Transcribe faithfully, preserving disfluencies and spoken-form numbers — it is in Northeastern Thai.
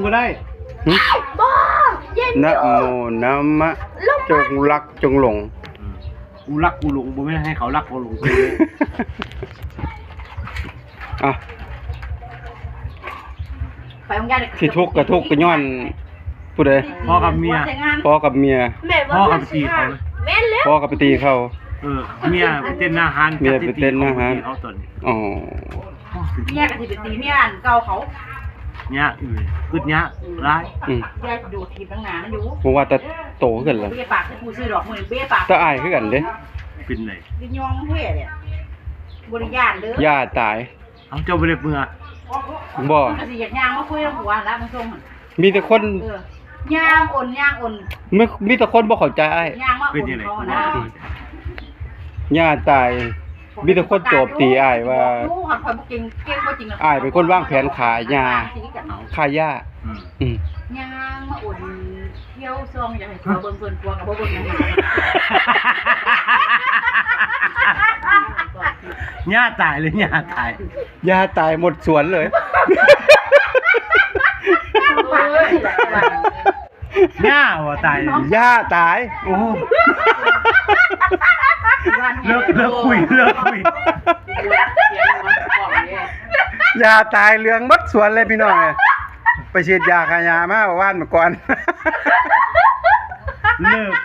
บ่ได้ หึ บ่เย็น นะโมนะมะ จงรักจงหลง อืม กูรักกูหลง บ่แม่นให้เขารักเขาหลงกู อ่ะ ไปโรงเรียน ที่ทุกข์ก็ทุกข์ก็ย้อน ผู้ใด พ่อกับเมีย พ่อกับเมีย แม่ พ่อกับตีเขานะ แม่นแล้ว พ่อกับไปตีเขา เออ เมียไปเต้นหน้าฮาน เมียไปเต้นหน้าฮาน เขาตอนนี้ อ๋อ เมียก็สิไปตีเมียอันเก่าเขา เนี้ยอืออึดเนี้ยร้าย อืม ยายดูทีบตั้งนานอยู่ ผมว่าแต่โตขึ้นแล้ว เบ้ปากคือกูซื้อดอกมือเบ้ปาก แต่อายคือกันเด้ เป็นไง ดิยองเพ่เนี่ยบริยานเด้อย่ าตาย เอาเจ้าไปเลยเมือ บ่ มันก็สิอยากย่างมาคุยกับผัวแล้วมันส่งหั่น มีแต่คน เออย่างอ่อนย่างอ่อน มีมีแต่คนบ่เข้าใจอ้าย ย่างมาอ่ เป็น อน ยังไง เขา กู นะ ว่า ย่าตาย มีแต่คนโจมตีอ้ายว่า ลูกหันคอยบ่เก่งเก่งบ่จริงนะ อ้ายเป็นคนวางแผนขายยา ฆ่าย่า อืม อืม ย่างมาอ่อนเที่ยวซองอยากให้ผัวเบิ่งเพิ่นผัวกับบ่เบิ่งหยัง ย่าตายเลยย่าตาย ย่าตายหมดสวนเลย ย่าว่าตาย ย่าตาย โอ้ เลิกเลิกคุยเลิกคุย ย่าตายเหลืองหมดสวนเลยพี่น้องเอ้ย ไปฉีดยาฆ่าหญ้ามาว่านมาก่อน เลิก